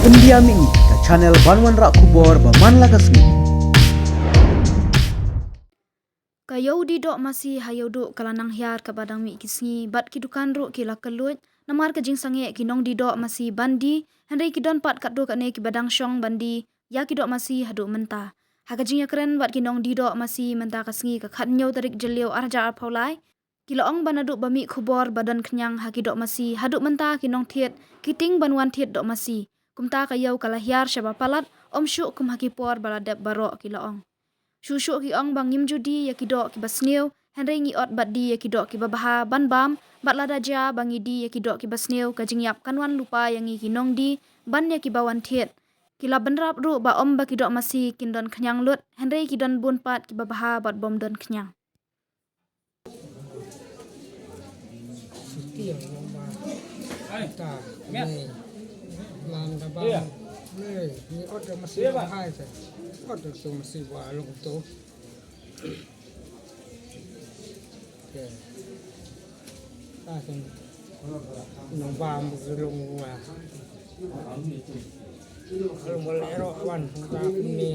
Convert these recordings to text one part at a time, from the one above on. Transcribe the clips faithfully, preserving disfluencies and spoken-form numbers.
India Mini, ka channel ban wanrah khubor ba man la ka sngi. Ka ïew die doh masi ha Ïewduh ka la nang hiar kaba dang mih ki sngi bad ki dukan ruh ki la kylluid namar ka jingsangeh ki nongdie doh masi ban die, hynrei ki don pat katto katne kiba dang shong ban die ïa ki doh masi haduh mynta. Ha ka jingïakren bad ki nongdie doh masi mynta ka sngi ka khathynñiew tarik Jylliew ar hajar arphew lai, ki la ong ba naduh ba mih khubor ba don khñiang ha ki doh masi haduh mynta ki nongthied ki tieng ban wan thied doh masi. Kumta ka ïew ka la hiar shaba palat, ym shuh kum ha ki por ba la dep baroh, ki la ong. Shuh shuh ki ong ba ngim ju die ïa ki doh kiba sniew, hynrei ngi ot bad die ïa ki doh kiba bha ban bam, bad lada jia ba ngi die ïa ki doh kiba sniew, ka jingïap kan wan lypa ïa ngi ki nongdie ban ïa kiba wan thied. Ki la bynrap ruh ba ym ba ki doh masi kin don khñiang lut, hynrei ki don bun pat kiba bha bad bym don khñiang. Shitiang nongba. Ta, nei. Lam da ba. Nei, ni ot da masi ba hai ta. Ot da tu masi ba long tu. Ke. Ta ken. Nongba mu long wa. Long mo le ro wan. Ta ni, ni.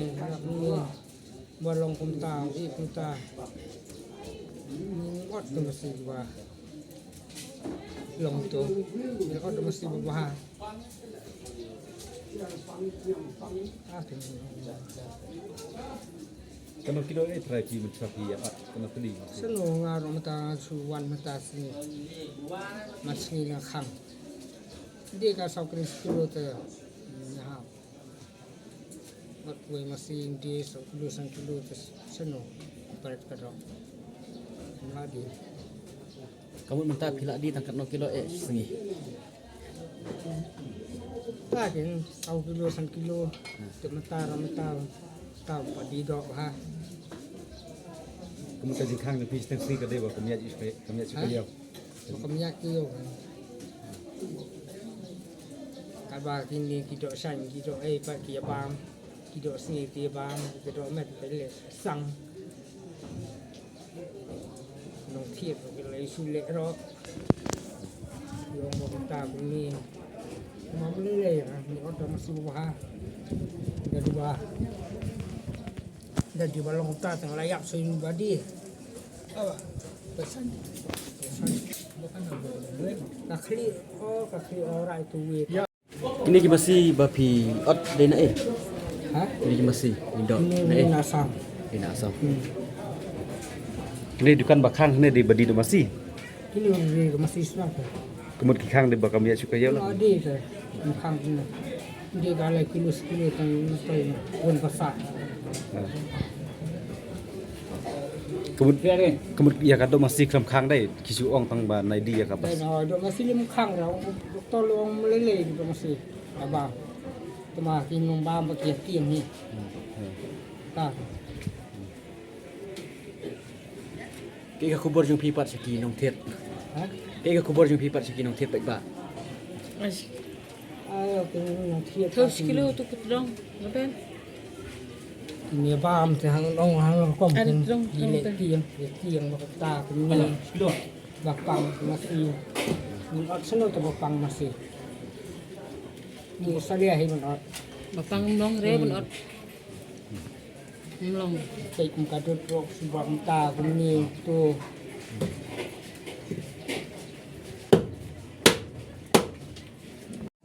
Ba long kumta, i kumta. Ot tu masi ba long tu. Ot tu masi ba bha. Ah, tu. Kano kino e try pi mynta pi ïa ot kano tli. Sano nga ro mynta su wan mynta sini. Mas ni na khang. Dia ka saw kris kilo te. Nya. Ot wei masi ïa die saw kilo san kilo te sano. Paret ka doh. Mla die. Ka mut mynta phi la die tang katno kilo eh sngi? Ta kin saw kilo san kilo. Te mynta ra mynta ta pa die doh ha. Ka mut ka jingkhang jong phi tang sngi ka dei ba ka miat ïa ka, ka miat ïa ka ïew. Ba ka miat ïa ka ïew. Kaba kine ki doh shaiñ, ki doh ei pat ki ïa bam, ki doh sngi ki ïa bam, ki doh met ki leh sang. Nongthied ki leh shu leh roh. Ïa ong ba kumta kumne. Kumba lei lei ni ot da masi ba bha. Da die ba. Da die ba long kumta tang la ïap shuh ba die. Awa. Pesan. Pesan. Ka khlieh, oh, ka khlieh, oh, right to wait. Kine ki masi ba phi ot dei na eh? Ha? Kine ki masi, ni doh na eh? Ni na Assam. Ni na Assam. Hmm. Kine dukan ba khang ne dei ba die doh masi? Kine dei doh masi shuwa ka. Ka mut ki khang dei ba ka miat shu ka ïew la? Ah, dei ka. Khang kine. Dei ka lai kilo, kilo tang na toi na. Wan ka sa. Ah. Ka mut, ka mut ïa ka doh masi khlem khang dei, ki shu ong tang ba nai die ïa ka bas. Dei na doh masi lim khang ra, doktor long melelei doh masi. Ka bam. Te ma ki nong bam ba ki tieng ni. Hmm, hmm. Ka. Kaei ka khubor jong phi pat sha ki nongthied? Ha? Kaei ka khubor jong phi pat sha ki nongthied pat ba? Ai. Ayo, ki nongthied pat. Thos kilo tu kut dong, ngapen? Kine bam te hang dong hang kom. An kin dong, ile dong, tieng, ile tieng ba ta kine. Ba pang masi. Mun ot seno te ba pang masi. Ni salia hi mun ot. Ba pang mong re mun ot. Mlong. Peit kum ka dut rok sibak mynta kumne tu.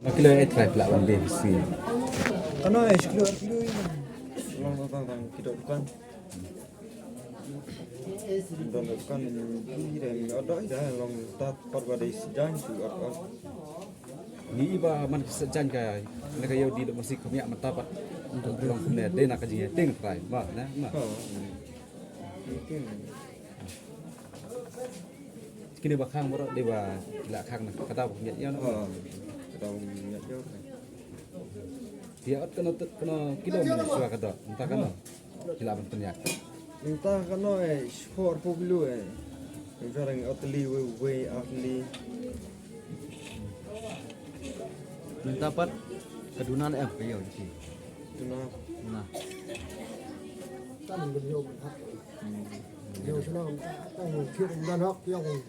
Ba kilo eh try pla wan be si. Kano eh kilo kilo. Long tang tang kidok kan. Don kan ni re mi odo ida long tat par ba dei sejang su ot ot. Ngi ba man ki sejang ka ne ka ïew die doh masi ka miat mynta pat. Long ne dei na ka jingïateng trai ba ne ma. Kine ba khang baroh dei ba la khang na kata ba miat ïew na. Kata ba miat ïew. Ïa ot kano kano kilo mynta shuwa ka doh mynta kano. Ki la ban pynïaid. Mynta kano eh, shiphew arphew kilo eh. Mynta dang ot teli wei wei ar teli. Mynta pat ka duna ne em ka ïew ki. Duna. Duna. Kan ïew mynta. Ïew shano mynta kan ïew ki mynta nok ïew.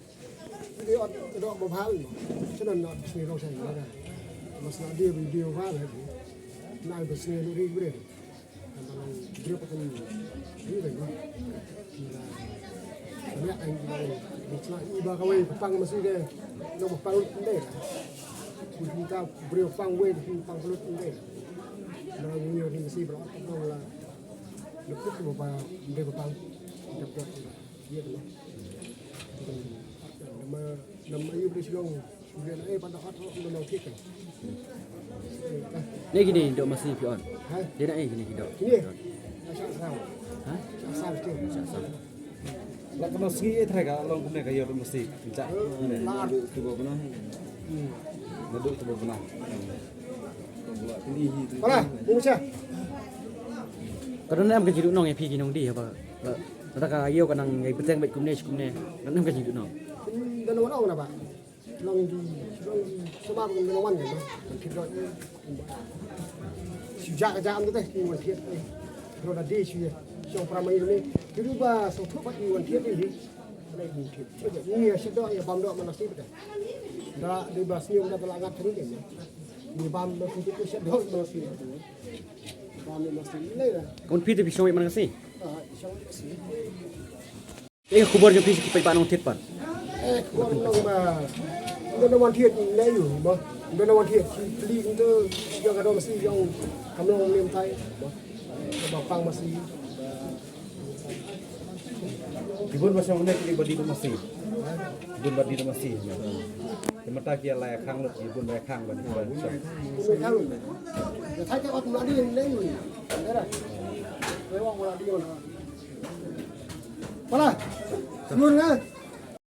Di ot doh ba bha. Shano nok shini rong shano da. Mas na di video bha. Nai ba sngi nu ri bre. Kan ba long bre pa kan ni bre. Ni la. Ni la ai ni la. Ni la i ba kawei pa pang masi de. Long pa pang de. Ku ni ka bre pang wei ku pang lut de. Na ni ni masi bro pa long la. Ni ku ba ba de pa pang. De pa. Ye de. Nama nama yu bre long. Bre na e pa da hot long long kik. Ne kini dok masi pi on. Ha? Dia na e kini dok. Kini. Sa sa. Ha? Sa sa kini. Sa sa. La kano sngi e thai ka long kumne ka yor mesti. Cha. La. Tu ba bana. Na duk tu ba bana. Para, bungsa. Ka don em ka jingduh nong ïa phi ki nongdie ba. Ba ka ïew ka nang ïa bteng bad kumne shi kumne. Don em ka jingduh nong. Don wan ong na ba. Long di long di sama ko don wan kan. Kan kit dot. Shu ja ka ja am te ki wan thied. Ro da di shu ya. Shu pra mai ni. Ki ba so thok ba ki wan thied ni. Ni ya shu dot ya bam dot mana si ba. Da di ba snium da la ngat ni. Ni bam ba ki shu dot mana si. Bam mana si. Ni la. Ka mut phi te phi shong ïa man ka sngi. Ah, shong si. Te ka khubor jong phi ki paidbah Nongthied pat. Eh, khubor nong ba. Ndo na wan thied ne yu ba. Ndo na wan thied ki pli ndo jong ka dom si jong kam long lem tai. Ba pang masi. Ki bun ba shong ne ki ba di masi. Bun ba di masi. Ki mata ki la khang lut ki bun ba khang ba di ba. Ndo khang. Ya thai ka ot na di ne yu. Era. Wei wang wala di yu. Pala. Semua nga.